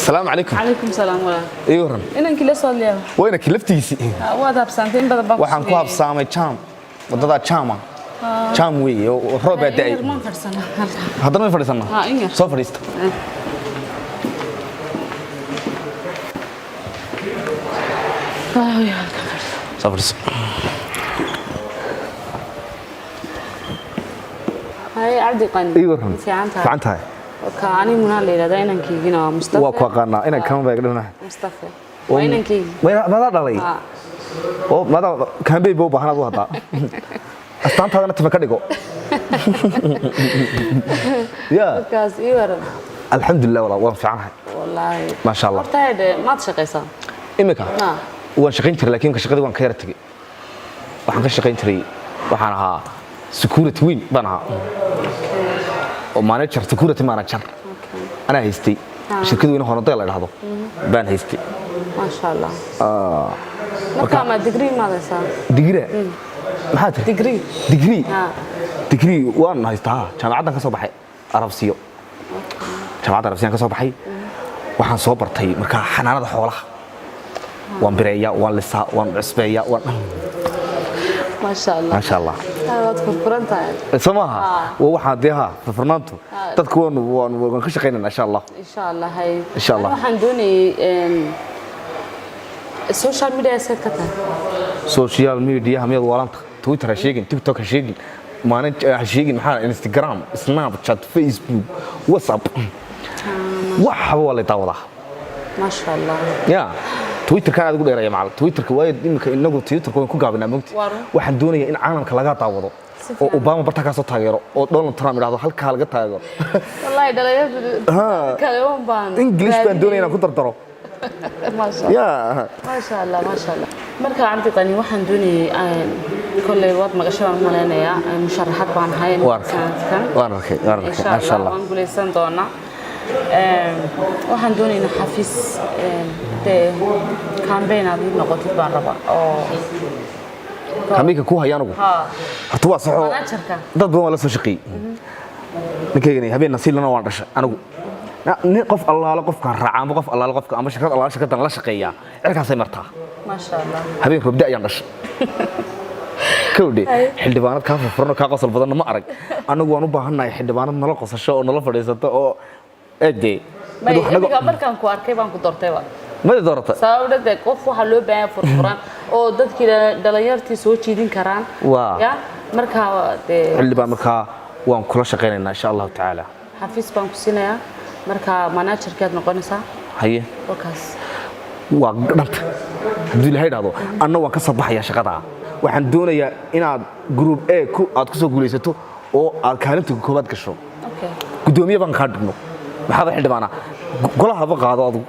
Asalaamu calaykum. Calaykum salaam walaal. Ii waran. Inankii la soo hadlayaa. Wayna laftigiisii. Waad habsaantay in badan baa. Waxaan ku habsaamay jaam, waddadaa jaama, jaam weeye oo roob baa da'ay. Maan fadhisanaa halkan? Haddana may fadhiisannaa? Ha, in yar. Soo fadhiista. Ay, halkan fadhiso. Soo fadhiiso. Haye Cabdi Qani. Ii waran. Fiican tahay? Fiican tahay. Ka ani munaa la yidhahdaa, inankaygina waa Mustafa. Waa ku aqaanaa inaan kama baag dhinaha. Mustafa waa inankaygi. Madaa dhalay? Ha. Oo madaa kaambey ba u baahan adu haddaa astaantaadana tima ka dhigo ya. Markaas ii waran. Alxamdulilah walaal, waan fiicanahay. Wallaahi. Maasha Allah. Horta haydhe, maad shaqaysaa? Imika? Ha. Waan shaqayn jiray, laakiin imika shaqadii waan ka yara tegey. Waxaan ka shaqayn jiray, waxaan ahaa security weyn baan ahaa oo manager, security manager anaa haystay. Shirkad weyn Hornoday la dhahdo baan haystay. Maasha Allah. Marka ma degree maad haysaa? Digira maxaa tiri? Degree. Degree? Ha. Degree waan haystaa, jaamacaddan ka soo baxay Arabsiyo, jaamacadda Arabsiyaan ka soo baxay. Waxaan soo bartay markaa xanaanada xoolaha. Waan bireeyaa, waan lisaa, waan cusbeeyaa, waan Maasha Allah. Maasha Allah. Waad furfuran tahay. Soo maaha? Waa waxaa dee ha furfurnaantu dadku waan ka shaqaynayna insha Allah. Insha Allah hay. Insha Allah. Ani waxaan doonayay social media seed ka tahay? Social media miyaad waalanta? Twitter ha sheegin, TikTok ha sheegin, maalin ha sheegin, maxaa Instagram, Snapchat, Facebook, WhatsApp, waxba waa la daawadaa. Maasha Allah. Ya Twitterkan aad ugu dheeraya macal Twitterka, waayo imika inagu Twitterka waan ku gaabinaa, mogti. Waa run. Waxaan doonayaa in caalamka laga daawado Si oo fiican. Obama barta ka soo taageero oo Donald Trump idhaahdo halkaa laga taageero. Wallahi dhalinyaradu kale un baan English baan doonaya inaan ku dardaro. Maasha Allah. Ya. Maasha Allah, maasha Allah. Marka Cabdi Qani, waxaan doonayay kolley waad maqashay baan u malaynayaa, musharaxad baan ahay Waan arkay. sanadkan. Waan arkay, waan arkay. Insha maasha Allah Allah. Waan guuleysan doonaa. Waxaan doonaynaa xafiis dee campaign aad ii noqotid baan rabaa oo Kamiinka ku haya anigu? Ha. Horta waa saxoo. Managerka. Dad badan waa la soo shaqeeyey ninkaygani, habeen nasiilana waan dhashay anigu. Nin qof allaale qofkaan raaca ama qof allaale qofka ama shirkad allaale shirkaddan la shaqeeyaa cirkaasay martaa. Maasha Allah. Habeen roobda ayaan dhashay kowdhe. Xildhibaanad kaa furfuran oo kaa qosol badanna ma arag. Anagu waan u baahannahay xildhibaanad nala qosasho oo nala fadhiisato oo eegdee. May, imiga markaan ku arkay baan ku doortayba. Madi doorata. Sababta dee qof waxaa loo baahan yahay furfuran oo dadkii dhalinyartii soo jiidin karaan. Waa. Ya markaa dee Xildhibaan, markaa waan kula shaqaynaynaa insha Allahu tacaala. Xafiis baan ku siinayaa, markaa managerkaad noqonaysaa. Haye. Wakaas. Waa dhanta hadduu Ilaahay dhahdo, anna waan ka soo baxayaa shaqadaa. Waxaan doonayaa inaad group A ku aad ku soo guulaysato oo aad kaalinta koowaad gasho. Okay. Guddoomiye baan kaa dhigno, maxaaba xildhibaana golahaba qaado adigu.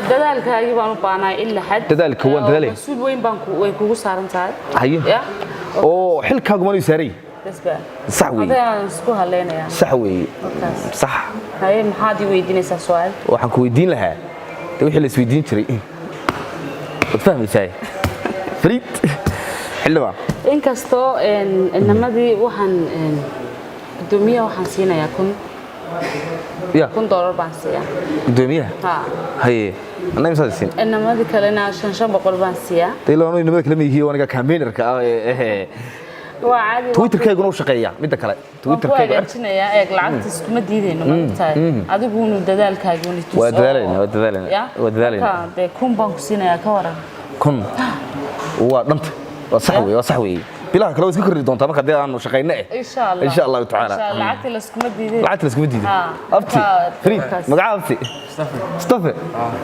Dadaalkaagii baan u baahnaa ilaa xad. Dadaalka waan dadaalaya. Mas-uul weyn baan way kugu saaran tahay. Haye. Ya. Oo xilkaagu maanu saaray. Bas baa. Sax weeye. Adaan isku haleynayaa. Sax weeye. Wakaas. Sax. Haye, maxaad ii weydiinaysaa su-aal? Waxaan ku weydiin lahaa de wixii la isweydiin jiray waad fahmaysaa, Fariid xildhibaan. Inkastoo inamadii waxaan guddoomiyaha waxaan siinayaa 1000 ya $1000 baan siiyaa. Guddoomiyaha? Ha. Haye, anna imsaad siin? Inamadii kalena 500 baan siiyaa. Dee ilaa inamada kala ma yihiin aniga campaignerka ah ee Waa caadi. Twitterkayguna u shaqeeyaa midda kale. Waan ku Twitterkayga hagaajinayaa. Eeg, lacagta iskuma diidayno, ma ogtahay adiguunu dadaalkaaguna tus. Waa dadaalaynaa, waa dadaalaynaa, Ya? waa dadaalaynaa. Marka, dee 1000 baan ku siinayaa, ka waran? 1000 waa dhanta, waa sax weeye, waa sax weeye. Bilaha kale waa iska kordhi doontaa marka dee aanu shaqayno Insha Allah. Insha Allahu tacaala. Insha Allah, lacagta laskuma diidin. Lacagta laskuma diidin. Ha. Abti. Fariid. Markaas. Magaca abti? Mustafa.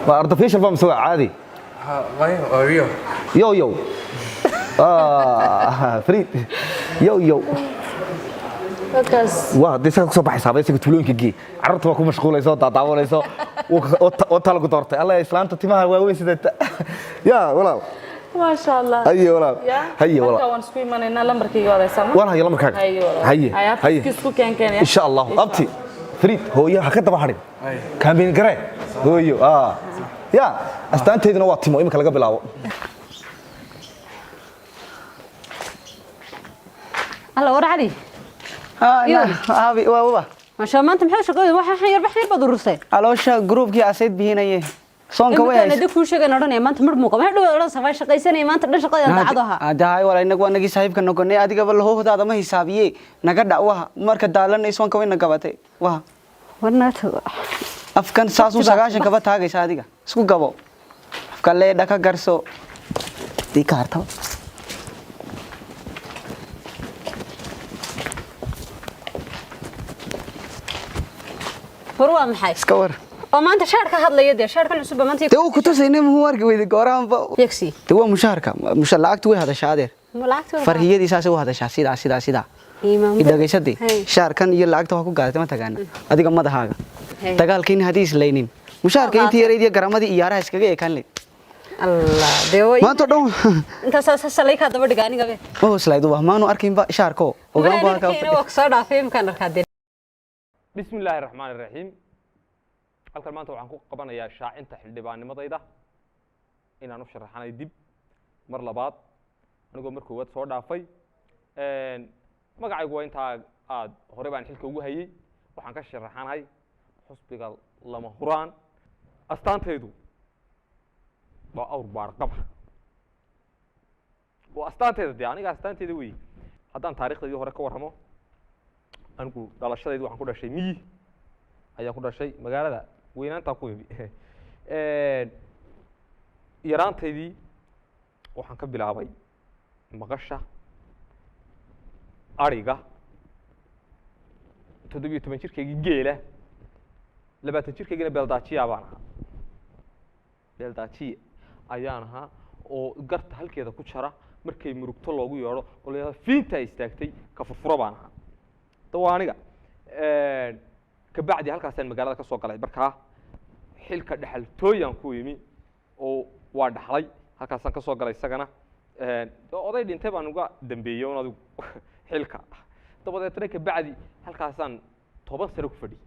Waa artificial baa mise waa caadi? Waa real. Yo yo. Ah, Fariid, yo yo. Markaas. Waa haddii isaga kusoo baxaysaaba, isaga tuulooyinka gee, carruurta waa ku mashquulayso oo daadaawanayso oo talagu doortay. Alla islaanta timaha waaweyn sidata ya walaal. Maasha Allah. Haye walaal. Ya? Haye Marka walaal. waan isku imanaynaa, lambarkayga waad haysaa ma? Waan haya lambarkaaga. Haye walaal. Haye. Haye, haye. xafiiska isku keenkeenaya. Insha Allah. Insha Abti Fariid, hooyo ha ka daba hadhin, kaambiin garee hooyo. Ah ya, astaanteeduna waa timo imika laga bilaabo. Alla war Cali. Aabi waa. Maasha, maanta maxay shaqada waxa yar baxay baad urursay. Caloosha gruubkii asayd bixinaye soonka way Imika haysa. Nadi kuu sheegan odhanaya maanta mar muuqa maxay dhow odhan safay shaqaysanaya maanta dhan shaqada daacad ahaa. Adahay wala inagu waa nagii saaxiibka noqonay, adigaba lahoohdaada ma xisaabiye, naga dhac waha marka daalanay soonka way na gabatay waha. Warna tago. Afkan saasun 90 kaba taagaysa, adiga isku gabo afka leedha ka garso dii ka hartaba. War waa maxay? Iska war. Oo maanta shaar ka hadlaya dee shaarkan cusub baa maanta. Dee uu ku tusayna muxuu arki weyday gooraanba? Yegsi. Dee waa mushaharka lacagtu way hadashaa adeer. Ma lacagta waa- Farhiyadii saasay u hadashaa, sidaa sidaa sidaa. Iimaan. Idhagaysadii. Hey. Shaarkan iyo lacagta waa ku gaadatay, ma tagaana adiga madaxaaga. Hey. Dagaalkiina haddii islaynin mushaharka Waa intii yarayd iyo garamadii iyaaraha iskaga ekaan leyd. Allah dee way. Maanta oo dhan. Intaas salay ka daba dhiga aniga be. Ma hoslayd wax maanu arkinba shaarko ogaan baa halkaa Waan waa ku soo dhaafay imkaan arkaa dee. Bismi illaahi raxmaani raxiim. Halkan maanta waxaan ku qabanayaa shaacinta xildhibaannimadayda inaan u sharaxanay dib mar labaad anigoo mar koowaad soo dhaafay. Magacaygu waa intaa aad hore baan xilka ugu hayey. Waxaan ka sharaxanay xusbiga Lama Huraan. Astaantaydu waa awr baarqaba, waa astaantayda dee aniga astaantayda weeye. Haddaan taariikhdaydii hore ka warramo, anigu dhalashadaydu waxaan ku dhashay miyi ayaan ku dhashay, magaalada weynaantaa ku imi. Yaraantaydii waxaan ka bilaabay maqasha adhiga, 17 jirkaygii geela, 20 jirkaygina beeldaajiya baan ahaa, beeldaajiye ayaan ahaa oo garta halkeeda ku jara markay murugto loogu yeedho oo la yidhahdo fiintaa istaagtay ka furfuro baan ahaa. Da waa aniga. Kabacdi halkaasaan magaalada ka soo galay, markaa xilka dhexaltooyaan ku yimi oo waa dhaxlay, halkaasaan ka soo galay isagana. Dee oday dhintay baan uga dambeeyey un adigu xilka. Dabadeetna kabacdi halkaasaan 10 sano ku fadhiyey,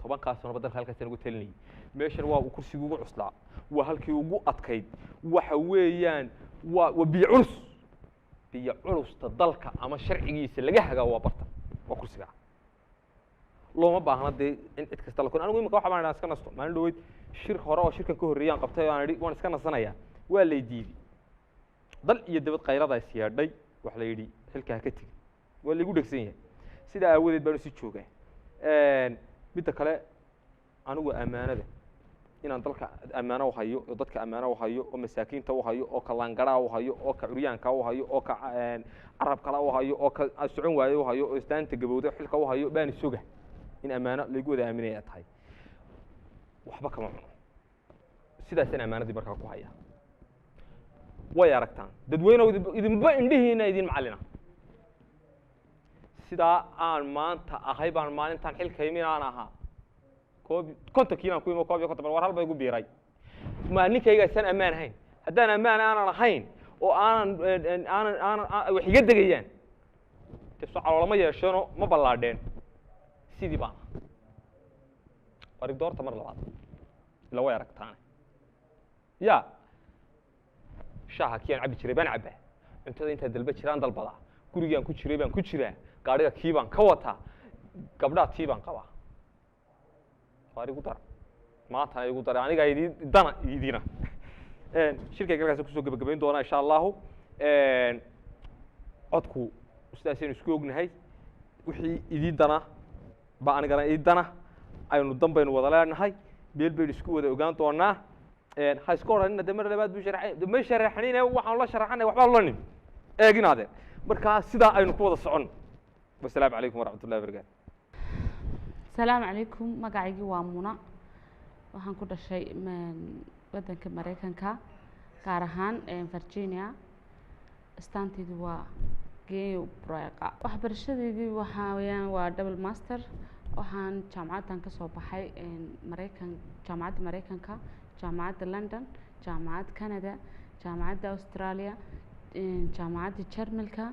10-kaas sanoba dalka halkaasaan ugu talinayay. Meeshan waa uu kursigii ugu cuslaa, waa halkii ugu adkayd, waxa weeyaan waa biyo culus, biyo culusta dalka ama sharcigiisa laga hagaa waa barta, waa kursiga. Looma baahna dee in cid kasta la kun. Anigu imika waxa baan idhaa iska nasto. Maalin dhaweyd shir hore oo shirkan ka horreeyaan qabtay oo aan idhi waan iska nasanayaa, waa lay diiday. Dal iyo dabad qaylada is yeedhay, waxa la yidhi xilka ha ka tegin, waa laygu dhegsan yahay. Sidaa aawadeed baan usii joogaa. Midda kale, anigu ammaanada inaan dalka ammaano u hayo oo dadka ammaano u hayo oo masaakiinta u hayo oo ka laangaraa u hayo oo ka curyaanka u hayo oo ka carabkala u hayo oo ka socon waaye u hayo oo istaanta gabowda xilka u hayo baan isuga in ammaano laygu wada aaminaya tahay, waxba kama cuno. Sidaasaan ammaanadii markaa ku haya. Way aragtaan dadweynew, idinba indhihiina idin macallina sidaa aan maanta ahay baan maalintaan xilka imin aan ahaa 51 kiilaan ku imo, 51 bal war hal ba igu biiray. Ma ninkayga isaan ammaan ahayn? Haddaan ammaan aanan ahayn oo aanan wax iga degayaan dee soo caloolama yeesheenoo ma ballaadheen. Sidii baan ahaa warig doorta mar labaad ila way aragtaane. Ya shaaha kii aan cabbi jiray baan cabbaa, cuntada intaa dalba jiraan dalbadaa, gurigaan ku jiray baan ku jiraa, gaadhiga kii baan ka wataa, gabdhaha tii baan qabaa. Waar igu dara maantana, igu dara aniga idin dana idina. Shirkayga halkaas kusoo gebagabayn doonaa insha allahu. Codku sidaasaynu isku ognahay, wixii idin dana ba anigana ii dana, aynu dan baynu wada leenahay, meel baynu isku wada ogaan doonaa. Ha iska odhanina de mar labaad buu sharaxay. De ma sharaxnine, waxaan la sharaxanay waxbaa la nim eeginaadeen. Markaa sidaa aynu ku wada socon. Wasalaamu calaykum waraxmat ullahi wabarakaatu. Asalaamu calaykum. Magacaygii waa Muna, waxaan ku dhashay wadanka Mareykanka, gaar ahaan Virginia. Astaantaydu waa geeyo breeqa. Waxbarashadeydii waxaa weeyaan waa double master. Waxaan jaamacaddan kasoo baxay Mareykan, jaamacadda Mareykanka, jaamacadda London, jaamacadda Canada, jaamacadda Australia, jaamacadda Jarmalka.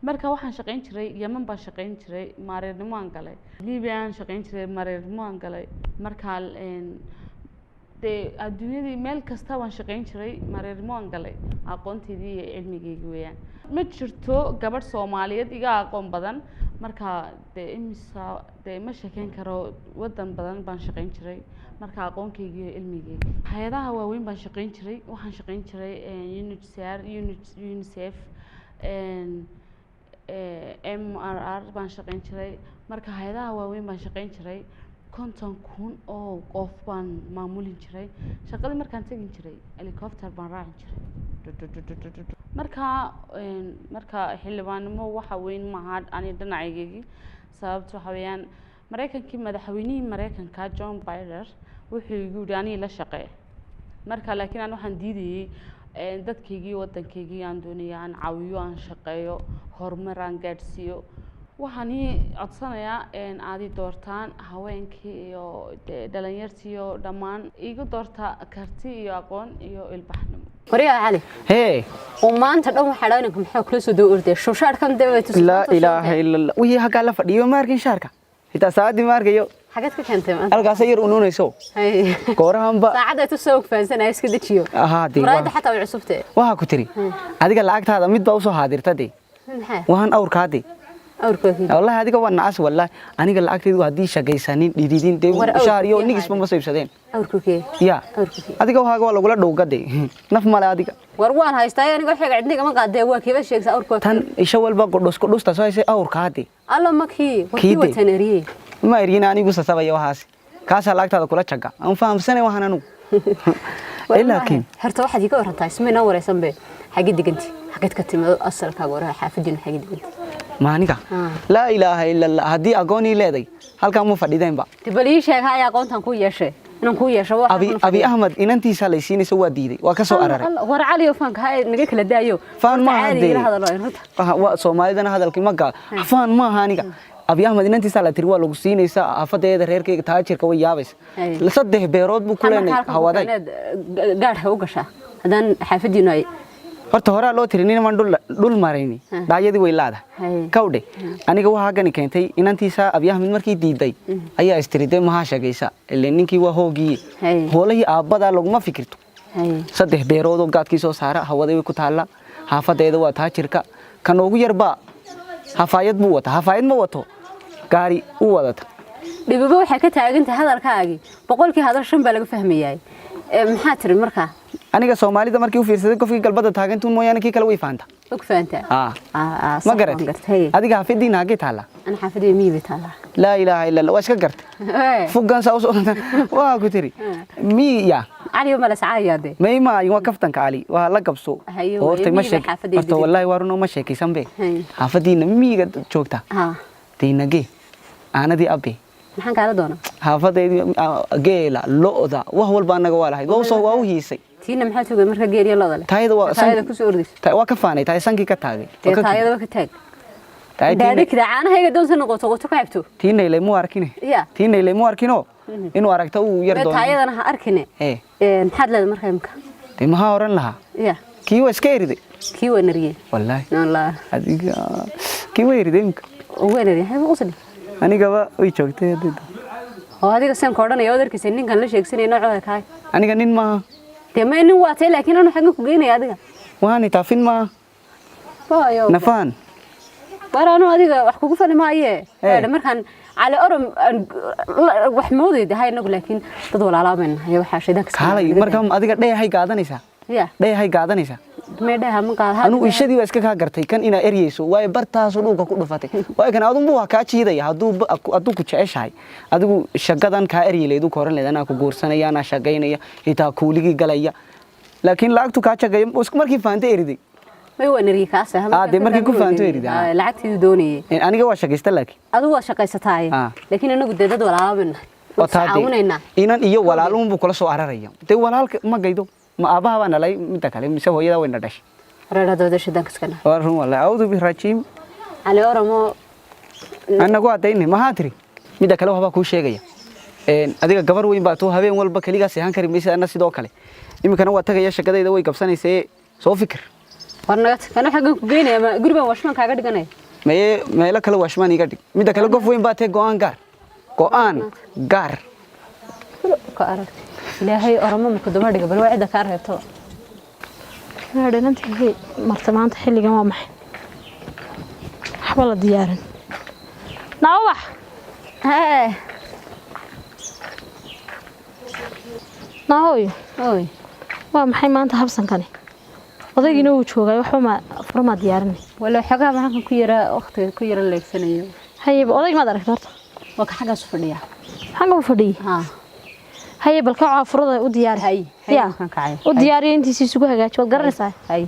Marka waxaan shaqayn jiray Yemen baan shaqayn jiray, maareernimo aan galay. Libiya aan shaqayn jiray, maareernimo aan galay. Marka dee adduunyadii meel kasta waan shaqayn jiray, maareernimo aan galay. Aqoonteydii iyo cilmigeygii weeyaan. Ma jirto gabadh Soomaaliyeed iga aqoon badan. Marka dee imisa dee ma sheekeyn karo, wadan badan baan shaqayn jiray. Marka aqoonkayga iyo cilmigayga hay-adaha waaweyn baan shaqayn jiray. Waxaan shaqayn jiray UNHCR, UNICEF, MRR baan shaqayn jiray. Marka hay-adaha waaweyn baan shaqayn jiray, 50,000 oo qof baan maamulin jiray. Shaqadii markaan tegin jiray helicopter baan raacin jiray. Marka marka xildhibaannimo waxa weyn maaha ani dhinacaygii. Sababta waxa weeyaan, Maraykankii, madaxweynihii Maraykanka John Biden wuxuu igu yidhi anii la shaqee. Marka laakiin aan waxaan diidayey dadkaygii, waddankaygii aan doonaya aan caawiyo, aan shaqeeyo, horumar aan gaadhsiiyo. Waxaan ii codsanayaa aad i doortaan, haweenkii iyo dee dhalinyartii iyo dhammaan iigu doorta karti iyo aqoon iyo ilbaxnimo. Waryaa Cali! Hee. Oo maanta dhan waxaa dhaa inanka maxaa kula soo daba ordaya shushaadhkan dee way tus. Laa ilaaha ila Allah. Wixii halkaa la fadhiyo ma arkin, shaarka xitaa saacadii ma arkayo. Xageed ka keentay maanta? Halkaasa yar unuunayso. Hay. Goorahanba. Saacadda tus soo fahansanaya, iska dejiyo. Ahaa dee. Muraayadda xataa way cusubtee. Waxaa ku tiri adiga lacagtaada mid baa usoo haadirta dee. Maxaa? Waxaan awrkaa dee. Awrkoodii. Wallahi adiga waa nacas, wallahi aniga lacagtaydu haddii shaqaysanin dhididin dee War awrku shaar iyo kee nigisba ma soo iibsadeen. Awrkoodii. Ya. Awrkoodii. Adiga waxaaga waa lagula dhowga dee, naf male adiga. War waan haystaa aniga, waxayga cidna igama qaadee, waa kiiba sheegsa awrkood. Tan isha walba godhos godhosta soo haysay awrkaa dee. Alla makii war Kii kii dee. watan eriyey. Ma eryin, anigu sasabaya waxaas, kaasaa lacagtaada kula jaga, aan fahamsanay waxaan anugu. Laakiin Horta waxaad iga warantaa, isma inoo wareysan be, xagee deganti, xageed ka timid asalkaaga waraha, xaafadiinu xagee deganti? Ma aniga? Laa ilaaha ila Allah, haddii aqoon ii leeday halkaan ma fadhideenba. Dee bal ii sheeg haya, aqoontan kuu yeeshay inaan kuu yeesho waxa Abi kuna Abi fadhiya. Ahmed inantiisa laysiinaysa waa diiday, waa ka soo araray. War Cali oo faanka ha naga kala daayo. Faan Horta maaha caadi dee. ila hadalo in runta. Waa Soomaalidana hadalkii ma gaa, faan maaha aniga. Abi Ahmed inantiisa la tiri waa lagu siinaysaa, aafadeeda reerkayga taajirka way yaabaysa. Hay. Saddex beerood buu ku leenay hawaday. Gaadh ha u gashaa haddaan xaafadiinu ay Horta horaa loo tiri nin dhul dhul marayni dhaayadii way laadahay. Hay. Kawdhe, aniga waxaa gani keentay inantiisa Abi Ahmed markii diiday ayaa istiri dee mahaa shaqaysa ilaa ninkii waa hoogii. Hay. Hoolihii aabbadaa laguma fikirto. Hay. Saddex beerood oo gaadkii soo saara hawaday way ku taalla, xaafadeeda waa taajirka, kan ugu yarbaa hafaayad buu wataa, hafaayad ma wato, gaari u wadata. Dhibaba waxay ka taagan tahay hadalkaagii, boqolkii hadal shan baa laga fahmayaay. Maxaa tiri markaa? Aniga Soomaalida markii u fiirsaday qofkii galbada taagantuun mooyaane kii kale way faanta. Og fahantaa. Ah. Ma garatay? Adiga xaafadiina hagee taalla? Ana xaafadii miyi bay taallaa. Laa ilaaha illa Allah, waa iska gartay. Fugan saa usoo waa ku tiri miya. Cali ma la sacaayaa dee? May maayin, waa kaftanka Cali, waa la gabso. Hayo, horta ma miyiga sheek xaafadeyda horta dib. Wallaahi waa runoo, ma sheekaysan be. Hay. Xaafadiina miyiga joogta. Ha. Deynagee aanadii abbe. Maxaan kaala doonaa? Xaafadeydii geela, lo'da, wax walba annaga waa lahayd, waa usoo waa u hiisay. Tiina maxaa tugay marka geeriya lo'da leh? Taayada waa taayada kusoo ordaysa. Waa ka faanay, taay sankii ka taagay. Dee taayadaba ka taag. Taay daada kida caanahayga doonsa noqoto qoto ku cabto. Tiina ilay mu arkine. Ya. Tiina ilay mu arkino, inuu aragto uu yar Mee doono. Taayadana ha arkine. Ee. Maxaad leedahay marka imka? Dee maxaa oran lahaa? Ya. Kii waa iska eriday. Kii waa nariyey. Wallaahi. Wallah. Adiga kii waa eriday imka. Waa nariyey, maxay ku qosli? Anigaba way joogtay hadda. Oo adiga saan ka odhanaya ood arkaysa ninkan la sheegsanaya noocooda kaay. Aniga nin maaha. Dee ma nin waa tahay, laakiin anu xaggan ku geynaya adiga. Waani taafin maaha. Waayo. Nafaan. War anu adiga wax kugu fali maaye. Ee. Eedha markaan Cali Orom wax moodayda hay inagu, laakiin dad walaalaa baynu nahay, waxaa shaydaanka iska Kaalay. naga Marka adiga dheehay gaadanaysaa. Ya. Dheehay gaadanaysaa. Meedhaha ma qaad. Anugu ishadii waa iska kaa gartay kan inaa eryeyso, waayo bartaasoo dhulka ku dhufatay, waayo kan adunbu waa kaa jiidaya. Hadduu ku jeceshahay adigu shaqadan kaa eryi lahayd, u koran lahayd anaa ku guursanaya, anaa shaqaynaya, xitaa kuuligii galaya, laakiin lacagtu kaa jagaya isku markii fahamtay eriday. May waa nariyey kaas. Ah, dee markii ku fahanto erida, ah. Lacagtiidu doonayay. Aniga waa shaqaysta laakiin. Adigu waa shaqaysataaye. Ah. Laakiin anagu dee dad walaalaa baynu nahay. Waa waa taa dee. caawinaynaa. Inan iyo walaaluhun buu kula soo araraya dee, walaalka ma gaydo, ma aabbaha baa nalay midda kale mise hooyadaa wayna dhashay. Reeradooda shaydaanka iska nahay. Waa run wallahi, audu birajiim. Cali Oromo. Anagu adayne maxaa tiri? Midda kale waxbaa kuu sheegaya. Adiga gabar weyn baa tuu, habeen walba keligaa seexan kari maysid, anna sidoo kale iminkana waa tagaya, shaqadayda way gabsanaysee, soo fikir. War naga tag, kana xaggan ku geynaya ma gurigan washman kaaga dhiganaya? Maye, meelo kale waashmaan iga dhig. Midda kale qof weyn baa tee, go'aan gaar, go'aan gaar. Ka arag Ilaahay Oromo ma ku daba dhiga, bal waa cidda kaa reebto. Dhanantii marta maanta xilligan waa maxay? Waxba la diyaarin. Naa Ubax. Hee. Naa hooyo. Oy. Waa maxay maanta habsankani? Odaygiina wuu joogay, waxba ma furo maa diyaarinay. Wala xogaha maxaan ku yara waqtiga ku yara leegsanayo. Haye, odayg maad aragtay horta? Waa ka xaggaas u fadhiya. Xagga u fadhiyey? Haa. Haye, bal kacaa furada u diyaari. Hay hay. Ya. Maxaan kacay? U diyaariyo, intiisi isugu hagaaji, waad garanaysaa. Hay.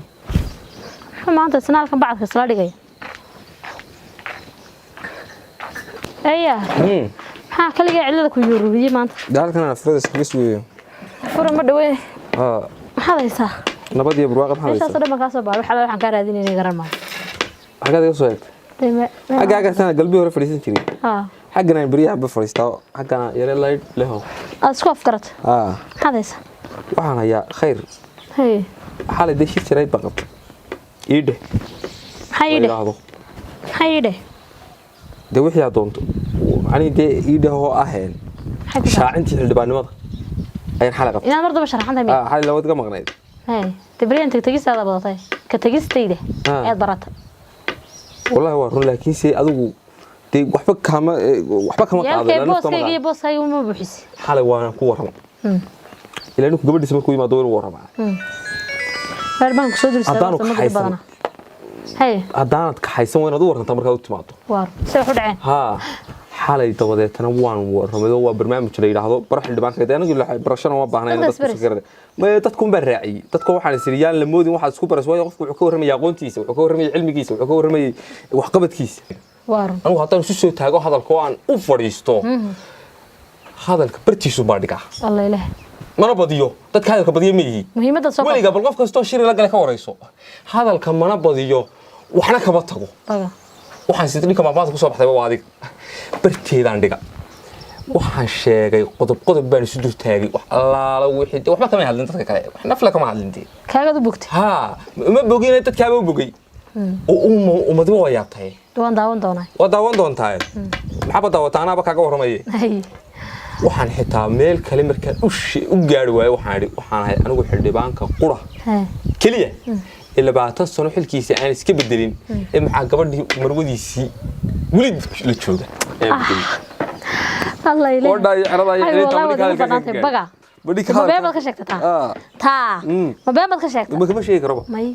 Muxuu maanta isna halkan bacadka isla dhigaya? Aya, maxaa kaligaa cillada ku yuururiyey maanta? Halkan aan afrada iskaga sugayo. Fura ma dhawee. Haa. Maxaad haysaa? Nabad iyo barwaaqo, maxaa Meeshaasoo haysaa? dhan baan kaa soo baaray, waxaa waxaan kaa raadinayna garan maayo. Xaggaad iga soo eegtay? Dee Xagga aggaasana galbihii hore fadhiisan jiray. Haa. Xaggan aan beryaha ba fadhiistaa, xaggana yare laydh leho. Aad isku afgaratay. Haa. Maxaad haysaa? Waxaan hayaa khayr. Haye. Xalay dee shir jirayd baan qabtay, ii dheh. Maxaa La ii dheh? yidhaahdo. Maxaa ii dheh? Dee wixii aad doonto macnihi dee ii dheh oo aheen. Maxay ku tahay? Shaacintii xildhibaannimada ayaan xalay qabtay. Inaad mar daba sharaxan tahay miya? Haa, xalay labad ga maqnayd. Haye, dee beryahan tegtegistaada badatay, ka tegistayda ayaad baratay. Wallahi waa run, laakiinse adigu dee waxba kama waxba kama qaado. Yaalkay Ilaa nafta ma booskayga iyo qaado. booskayga uma buuxisi. Xalay waan ku warrama ilaa ninku gabadhiisa markuu yimaado waa inuu warramaa. Reer baan kusoo dul Haddaanu istaagay kaxaysan. badana. Haye. Haddaanad kaxaysan waa inaad u warrantaa markaad u timaado. Waar se wax u dhaceen? Haa, xalay dabadeetana waan warramay oo waa barnaamij la yidhaahdo baro xildhibaanka. Dee anagu barashana uma baahnayn. Dadka dadku isbaris. isgarana ma dadku unbaa raaciyey. Dadku waxaan is yaan la moodin waxaad isku barayso, waayo qofku wuxuu ka warramayay aqoontiisa, wuxuu ka warramayay cilmigiisa, wuxuu ka warramayay waxqabadkiisa. Waar. Anigu haddaan isu soo taago hadalka oo aan u fadhiisto, hadalka bartiisu baa dhigaa. Alla ilaah. Mana badiyo, dadka hadalka badiyo ma yihi. Muhiimadda soo Weliga bal qof kastoo shiri la gale ka warayso, hadalka mana badiyo, waxna kama tago. Baga. Waxaan sida ninka maamaada kusoo baxdayba waa adiga. Barteedaan dhiga, waxaan sheegay qodob qodob baan isu dul taagay, wax allaala wixii dee waxba kama hadlin dadka kale, wax nafla kama hadlin dee. Kaagaad u bogtay? Haa, ma bogina, dadkaaba u bogay oo ummadiba waa yaabtay. Waan daawan doonaa. Waa daawan doontaa, maxaaba daawataa, anaaba kaaga warramaye. Haye. Waxaan xitaa meel kale markaan u gaari waayo, waxaan idhi waxaan ahay anigu xildhibaanka qura Haye. keliya ee 20 sano xilkiisa aan iska bedelin, ee maxaa gabadhii marwadiisii weli la jooga aan bedelin. Alla ilaah. Odhaa iyo xerada iyo Hay, cilinta wallahi marka waad igu hadalka banaantay ka baga. Badhika Ma been hadalka. baad ka sheegtay taa? Ah. Taa ma been baad ka sheegtay? Ma kama sheegi karaba. May.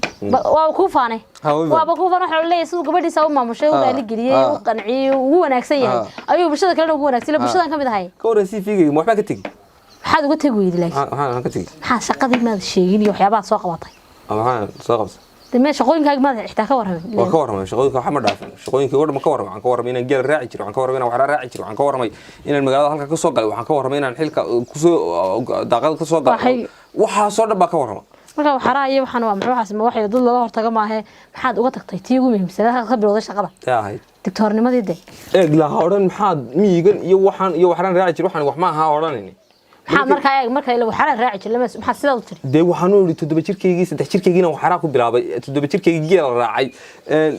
Waa kuu faanay. Ha, waa ii faanay. Waaba kuu faanay. Waxaa leeyahay siduu gabadhiisa u maamushay, u raaligeliyey, u qanciyey, ugu wanaagsan yahay ayuu bulshada kalena ugu wanaagsan yahay. Bulshadan ka mid ahay. Ka waran CV-gayga, ma waxbaa ka tegi? Maxaad uga tegi weyday laakiin? Maxaan ka tegi? Maxaa shaqadii maad sheegin iyo waxyaabahaad soo qabatay? Maxaan soo qabtay? Dee mee shaqooyinkaaga maad xitaa ka warramin? Waan ka warramay shaqooyinka, waxa ma dhaafin shaqooyinkii oo dhan ma ka warramay. Waxaan ka warramay inaan geel raaci jiray, waxaan ka warramay inaan waxra raaci jiray, waxaan ka warramay inaan magaalada halka ka soo galay, waxaan ka warramay inaan xilka kusoo daaqada ka soo galay. Waxaasoo dhan baa ka warrama. Marka waxaraa iyo waxaan waa maxay? Waxaas ma waxay dad lala hortaga maahe. Maxaad uga tagtay tii ugu muhiimsan halkaad ka bilowday shaqada? Tee ahayd? Digtoornimadii dee. Eeg laha odhan maxaad miyigan iyo waxaan iyo waxraan raaci jiray, waxaan wax ma aha odhanayni. Maxaa markaa eeg marka ila waxaraa raaci jiray lama maxaa sidaad u tiri? Dee waxaan u idhi 7 jirkaygii, 3 jirkaygiina waxaraa ku bilaabay, 7 jirkaygii geela raacay,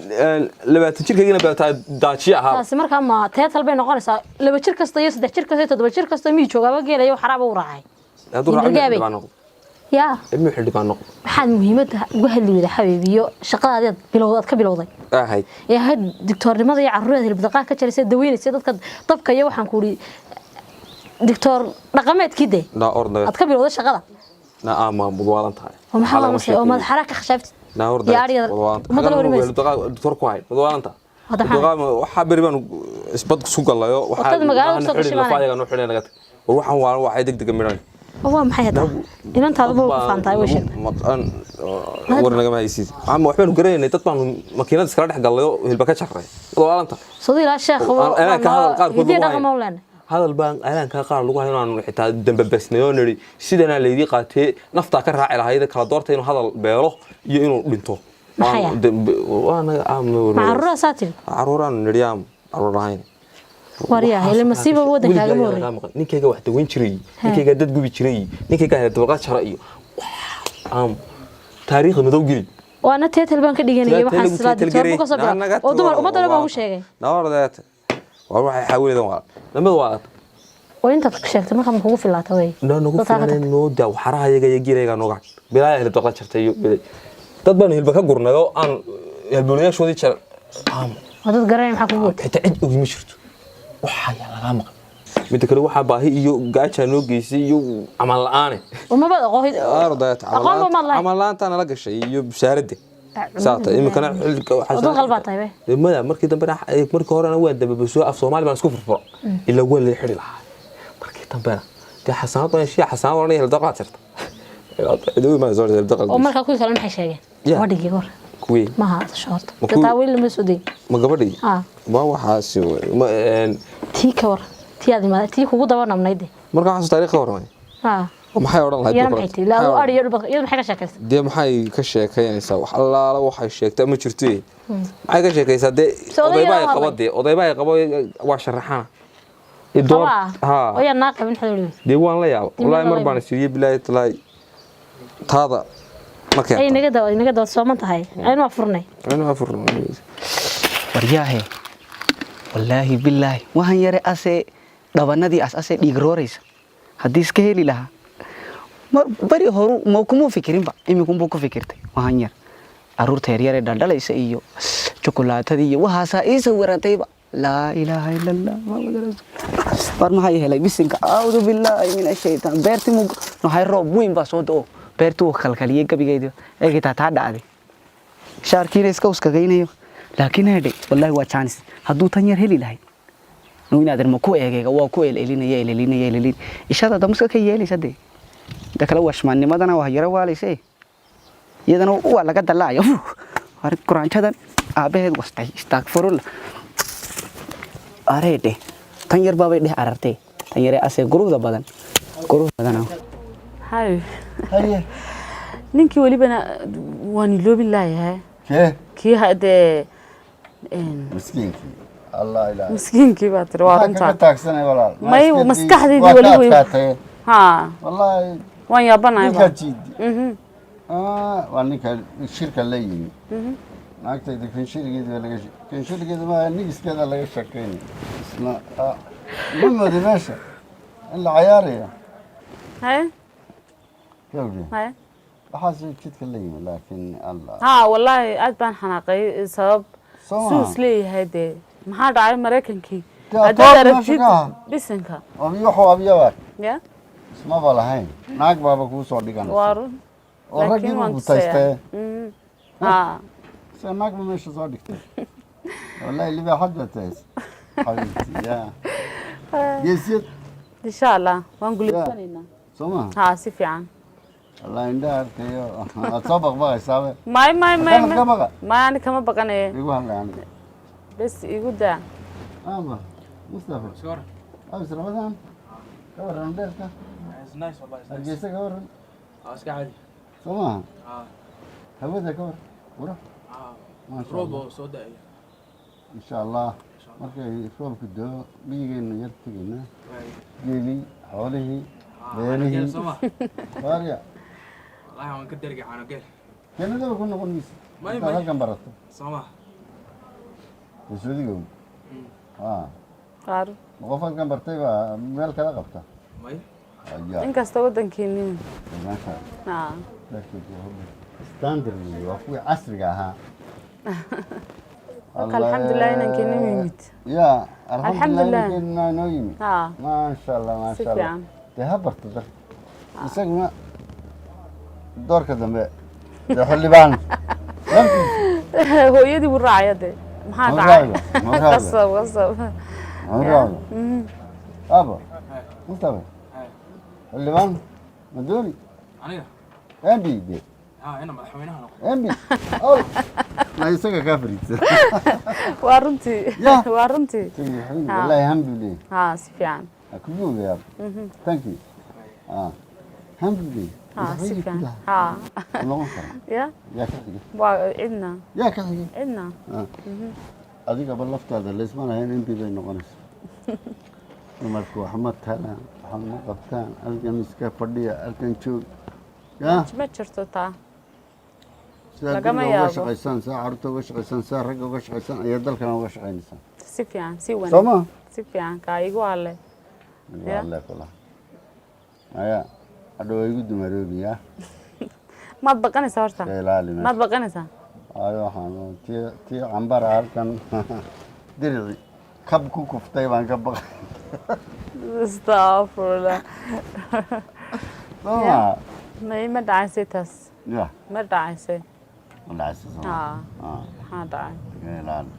20 jirkaygiina beeltaa daajiye ahaa. Taasi markaa ma teetal bay noqonaysaa? 2 jir kasta iyo 3 jir kasta iyo 7 jir kasta miyuu joogaaba geelaya waxaraaba u raacay? Hadduu raaco Gaabay. xildhibaan noqdo. Yaa. Ilmuhu xildhibaan noqdo. Maxaad muhiimadda uga hadli weyday xabiib iyo shaqadaadi aad bilowday, aad ka bilowday Ahayd. Ee ahayd digtoornimada iyo carruurada hilibdaqaa ka jaraysa, daweynaysa dadka dabka iyo waxaan ku idhi digtoor dhaqameedkii dee Naa ordaya. aad ka bilowday shaqada. Naa ama mudwaalan tahay. Oo maxaa lama oo madaxaraa ka khashaabtid Naa ordaya. iyo adhiga ummadda la warimaysa. Doctor ku hay mudwaalan tahay. Hadda maxaa? Waxaa beri baan isbad ku galayo. Waqtida magaalada kusoo gashay maanay. Lafayaga noo xidhay naga tag. War waxaan waa waxay degdeg midhan. Oo waa maxay hadda inantaadu ma ku faantahay way sheegtay. Maqan war nagama haysid ama waxbaanu garanaynay, dad baanu makiinad iskala dhex galayo, hilba ka jarray, mudwaalan tahay. Sodii ilaa sheekh Anaa ka hadal qaarkood hidiyo lagu dhaqan hayo. ma u leenahay. Hadal baan aalaanka qaar lagu hayo inaanu xitaa dambabasnay oo nidhi sidanaa laydii qaatee naftaa ka raaci lahayd kala doorta inuu hadal beelo iyo inuu dhinto. Maxay ah? Ma carruuraa saa tiri? Caruuraanu nidhi, aan caruur lahayn. Waryaa ile masiiba waddankaaga ma horreey. Ninkayga wax daweyn jiray, ninkayga dad gubi jiray, ninkayga hela dabaqaad jara iyo aan taariikhda madow geli. Waana teetal baan ka dhiganayay, waxaan silaa digtoor buu ka soo bilaabay oo dumar ummadda dhan baan ugu sheegay. Nawardeet waa waxay xaawiladan waa lamada waa. Oo intaad sheegtay markaa ma kugu filaata wey? Noo nagu Dadkaa ka filanay tagtay. Noo daa waxaraha iyaga iyo geelayaga nooga bilaaya hilib daqla jartay iyo bilay dad baanu hilba ka gurnay oo aan hilbulayaashoodii jar. Waa dad garanaya maxaa kugu watay. Xitaa cid ogi ma jirto. Waxaa yaa lagaa maqan. Midda kale, waxaa baahi iyo gaajaa noo geysay iyo camal la'aane. Umabad aqoon. Aqoon ba maad lahayn. Camal la'aantaa nala gashay iyo bushaaradda saata iminkana xilka waxaa. Waddan qalbaa tahay be. Maya, markii dambena, markii horena waan dambe af Soomaali baan isku furfuro, ilaa waa la xidhi lahaa. Markii dambena dee xasaanad baan shiya, xasaanad oranaya hildaqaad jirta. Cidowi maan soo hildaqal. Oo markaa kuwii kale maxay sheegeen? Ya. Gabadhigii hor. Kuwii? Maha shoorta. Ma kuwii- Taa weli lama soo dayin. Ma gabadhii? Ah. Ma waxaasi wey. Ma Tii ka war, tii aad imaada, tii kugu daba nabnayd. Marka waxaas taariikh ka warramay. Ha. Maxay odhan lahayd? Iyana Boqorad? maxay tii laa Maxay odhan- ari iyo dhulbad iyadu maxay ka sheekaysay? Dee maxay ka sheekaynaysaa? Wax allaala waxay sheegtaa ma jirto. Maxay ka sheekaysaa dee? Se odayga Odaybaa ay la qabo hadlay. dee, odaybaa ay qabo, waa sharaxana. Idoor. Qabaa. Ha. Oo yaa naa qabin xadoliga. Dee waan la yaaba. Dee Wallaahi meel mar la baan isiriye, bilaahi talaahi, taada ma Ay keento. naga dawa, naga dawa, sooman tahay, aynu waa furnay. Aynu waa furnay. Waryaahe, wallaahi bilaahi, waxaan yare ase dhabanadii as ase dhiig rooraysa haddii iska heli lahaa mar bari horu ma kumuu fikirinba, iminkunbuu ku fikirtay. Waxaan yar caruurta yaryar ee dhaldhalaysa iyo jokolaatadii iyo waxaasaa ii sawirantayba. Laa ilaaha ila Allah, Muhammad rasuul. War maxaa ii helay? Bisinka, acuudu billaahi min ashaytaan. Beertii mu waxay roob weyn baa soo da'o, beertii wuu kalkaliyey gabigeedii. Eegitaa taa dhacday, shaarkiina iska uskagaynayo, laakiin hedhe, wallaahi waa chance hadduu tan yar heli lahayd. Nu inaadan ma ku eegayga waa ku elelinaya, elelinaya, elelin ishada damaska ka yeelaysa. Dee inta kale washmaannimadana waa yaro waalayse, iyadana waa laga dalaacaya. Har quraanjadan aabaheed wastay, istaagfurula. Areedhe, tan yar baabay dheh arartay, tan yare asee guruhda badan, guruh badana. Hay, ninkii welibana waan iloobin laayahay. Kee? Kii hadee. Miskiinkii, Allah ilaahay. Miskiinkii baa tiri, waa Maxaa kaga runtaa. taagsanay walaal? May, maskaxdaydi waa weli ka way- adkaatay. Ha. Wallaahi. Waan yaabanahay. Ninkaa Ba jiidi. Ah, waa ninka shirka la yimi naagtayda. Kanshiligeeda baa laga kanshiligeeda, ma nigiskeeda laga sheekaynay isna. Ah, ma moodi meesha in la cayaaraya. Haye. Gawdhe. Haye. Waxaas jidka la yimi, laakiin Allah. Ha, wallaahi aad baan xanaaqay, sabab Soo maaha? suus leeyahay dee maxaa dhacay Maraykankii Dee haddaad atoor meesha aragtid ka aha. Bisinka. Abiyo waxuu abiyaba ya ismaba lahayn, naag baaba kuu soo dhiganaysa waa run. Oo raggii Laakiin buu waan butaystee. tusayaa. Ha. Se naag ba meesha soo dhigtay. Wallahi libaaxad baa tahay, xabiibti ya geesiyad. Insha Allah waan guulaysanaynaa. Soo maha? Ha, si fiican. Wallahi indhaha arkayo waad soo baqbaqaysaabe. May, may, may. Maxaad ka baqa? May, ani kama baqanaye. Igu hadlay aniga. Bes igu daa. Aba Mustafa, abis Ramadaan ka waran? Dheerka Hargeysa ka waran? Soo maha? Hawada ka waran? Qurux, maasha Allah. Insha Allah markay roobku doo miyigeenu yar tegaynaa, geelii, xoolihii, beerihii waarya. Keenadaba ku noqon maysa intaad halkan barato Sacuudigow. Waa run. Ma qof halkan bartay baa meel kala qabta? Ayaa. Inkasta waddankeeni. Maasha. Ha. Standard weeye, waa kuwii casriga ahaa. Marka alxamdulilah inankeeni yimid. Ya alxamdulilah. Alxamdulilah. Inankeena inoo yimid. Ha. Maasha Allah. Si Maasha Allah. fiican. Dee ha barto dalka isaguna doorka dambe dee xildhibaan laftiisa. Hooyadii buu raacaya dee, maxaa Ma dhacay? raaco, ma raaco. Qasab, qasab. Bravo. Abo, Mustafa. Xildhibaan ma dooni? Aniga? MP de. Ha, ina madaxweynaha noqdo. MP. Oh. Ma isaga kaa fariidsan. Waa runtii. Ya. Waa runtii. Wallahi ham buu leeyahay. Ha, si fiican. Ha ku joogaya. Thank you. Ah. Ham buu leeyahay. Ha, si Madaxweyne fiican. ku lahaa. Ha. Ku noqon karaa. Ya. Yaa ka xigay. Waa cidna. Yaa ka xigay. Cidna. Ah. Adigaba laftaada laysma lahayn MP bay noqonaysaa. Dumarku wax ma talaan, wax ma qabtaan, halkan iska fadhiya, halkan joog. Ya. Ma jirto taa. Sidaa Lagama guriga uga yaabo. shaqaysaan, saa carruurta uga shaqaysaan, saa ragga uga shaqaysaan ayaa dalkana uga shaqaynaysaan. Si fiican, si Soo wanaag. ma? Si fiican kaa igu alle. Ya. Alle kula maya, hadhow igu dumaroobiyaa. Maad baqanaysaa horta? Iska ilaali meesha. Maad baqanaysaa? Ayo, waxaan tii tii cambara halkan dirici. Kab ku kuftay baan ka baqay. Astagfirullah. Soo maa? Ma dhacaysay taas. Ya. Ma dhacaysay. Ma dhacaysa, soo maa? Haa. Ah. Maxaa dhacay? Iska ilaali.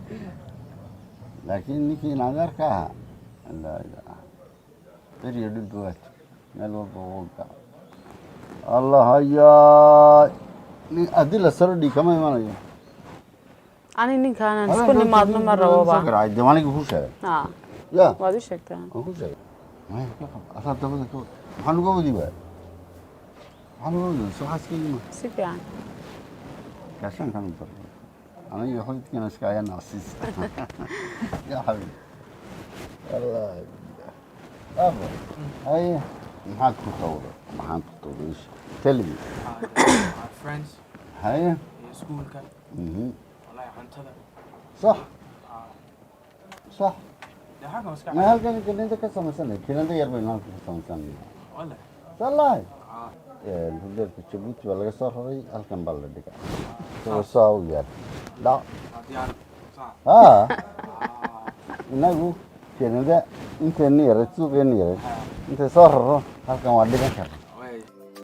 Laakiin ninkii in adeerka ahaa, laa ilaaha, beriyo dhulba waa tegey, meel walba wuu galay. Allah hayaa, haddii la saro dhiig kama imanayo. Ani ninkaanan isku nimaadno ma raboba. Soo garaacay dee, anigii ku sheegay. Haa. Ya. Waad ii sheegtaa. Waan ku sheegay. Maya ka qab asaa dabada ka wad. Maxaan uga wadi waay? Maxaan uga wadi waay? Soo xaaskaygi ma Si fiican. Gaashaankan u daray aniga xididkana iska ayaa nacsiis. Ya xabiib, wallaahi abo haye, maxaad ku tawday? Maxaan ku tawday? Ish, tell me. Friends. Haye. Iyo iskuulka. Wallahi cuntada. Sax. Dee halkan iska Ma halkan kilinda ka samaysanay, kilinda yar baynu halkan ka samaysanay. Wallahi. Sallahi, hoteelka Jabuuti baa laga soo raray, halkan baa la dhigaa, isagoo saa u yaal dhac. Diyaar sax. Haa, inagu kilinda inteena yaray, suuqeena yaray, intay soo raro halkan waa dhigan karna.